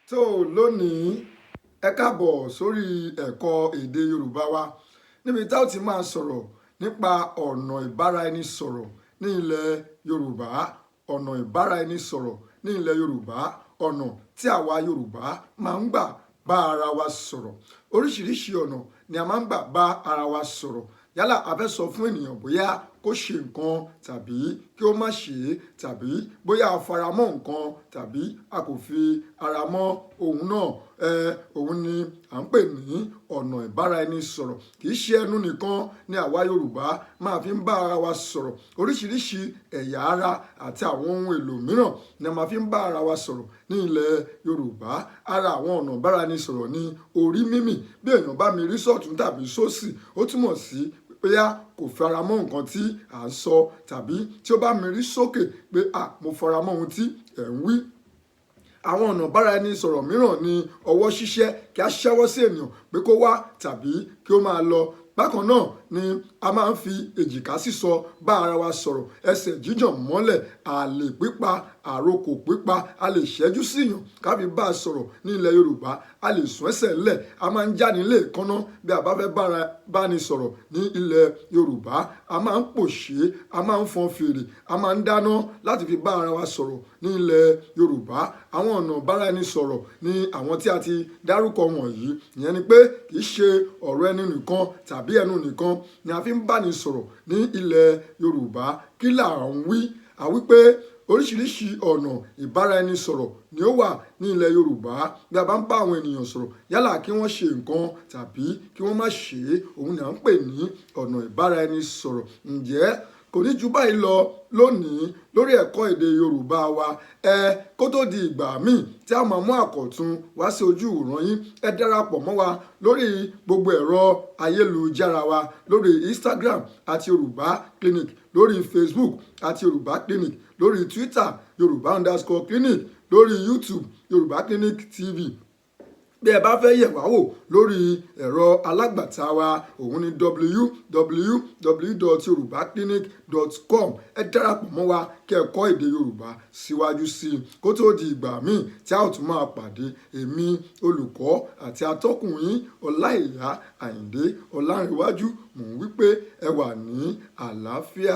Tó lónìí, ẹ káàbọ̀ sórí ẹ̀kọ́ èdè Yorùbá wa, níbi tá ò ti máa sọ̀rọ̀ nípa ọ̀nà ìbáraẹnisọ̀rọ̀ ní ilẹ̀ Yorùbá. Ọ̀nà ìbáraẹnisọ̀rọ̀ ní ilẹ̀ Yorùbá, ọ̀nà tí àwa Yorùbá máa ń gbà bá ara wa sọ̀rọ̀. Oríṣiríṣi ọ̀nà ni a máa ń gbà bá ara wa sọ̀rọ̀. Yálà a fẹ́ sọ fún ènìyàn bóyá kó ṣe nǹkan tàbí kí ó má ṣe é, tàbí bóyá a fara mọ́ nǹkan tàbí a kò fi ara mọ́ ohun náà, òun ni à ń pè ní ọ̀nà ìbáraẹnisọ̀rọ̀. Kì í ṣe ẹnu nìkan ni àwa Yorùbá máa fi ń bá ara wa sọ̀rọ̀. Oríṣiríṣi ẹ̀yà ara àti àwọn ohun èlò mìíràn ni a máa fi ń bá ara wa sọ̀rọ̀ ní ilẹ̀ Yorùbá. Ara àwọn ọ̀nà ìbáraẹnisọ̀rọ̀ ni orí mímì. Bí èèyàn bá mi rí sọ̀tún tàbí sósì, ó túmọ̀ sí bóyá kò fara mọ́ nǹkan tí à ń sọ, tàbí tí ó bá mi rí sókè pé à, mo fara mọ́ ohun tí ẹ̀ ń wí. Àwọn ọ̀nà ìbáraẹnisọ̀rọ̀ mìíràn ni ọwọ́ ṣíṣẹ́, kí a ṣẹ́wọ́ sí ènìyàn pé kó wá tàbí kí ó máa lọ. Bákan náà ni a máa ń fi èjìká sísọ bá ara wa sọ̀rọ̀, ẹsẹ̀ jíjàn mọ́lẹ̀, àlè pípa, àrokò pípa. A lè ṣẹ́jú síyàn ká fi bá a sọ̀rọ̀ ní ilẹ̀ Yorùbá. A lè sún ẹsẹ̀ ńlẹ̀. A máa ń jáni léèkánná bí a bá fẹ́ bá ni sọ̀rọ̀ ní ilẹ̀ Yorùbá. A máa ń pòṣé, a máa ń fọn fèrè, a máa ń dáná láti fi bá ara wa sọ̀rọ̀ ní ilẹ̀ Yorùbá. Àwọn ọ̀nà ìbáraẹnisọ̀rọ̀ ní àwọn tí a ti dárúkọ wọ̀nyí. Ìyẹn ni pé kì í ṣe ọ̀rọ̀ ẹnu nìkan tàbí ẹnu nìkan ni a fi ń bá ni sọ̀rọ̀ ní ilẹ̀ Yorùbá. Kí là ń wí? A wí pé oríṣiríṣi ọ̀nà ìbáraẹnisọ̀rọ̀ ni ó wà ní ilẹ̀ Yorùbá. Bí a bá ń bá àwọn ènìyàn sọ̀rọ̀, yálà kí wọ́n ṣe nǹkan tàbí kí wọ́n má ṣe é, òun ni à ń pè ní ọ̀nà ìbáraẹnisọ̀rọ̀. Ǹjẹ́ kò ní ju báyìí lọ lónìí lórí ẹ̀kọ́ èdè Yorùbá wa. Ẹ kó tó di ìgbà míì tí a máa mú àkọ̀tun wá sí ojú ìwòran yín, ẹ darapọ̀ mọ́ wa lórí gbogbo ẹ̀rọ ayélujára wa: lórí Instagram @YorùbáClinic, lórí Facebook @YorùbáClinic, lórí Twitter Yorùbá_clinic, lórí YouTube Yorùbá Clinic TV. Bí ẹ bá fẹ́ yẹ̀ wá wò lórí ẹ̀rọ alágbàtà wa, òun ni www.yorubaclinic.com. Ẹ darapọ̀ mọ́ wa kí ẹ kọ́ èdè Yorùbá síwájú sí i. Kó tó di ìgbà míì tí a ó tún máa pàdé, èmi olùkọ́ àti atọ́kùn yín, Ọláìyá Àyìndé Ọlárìnwájú, mò ń wí pé ẹ wà ní àlàáfíà.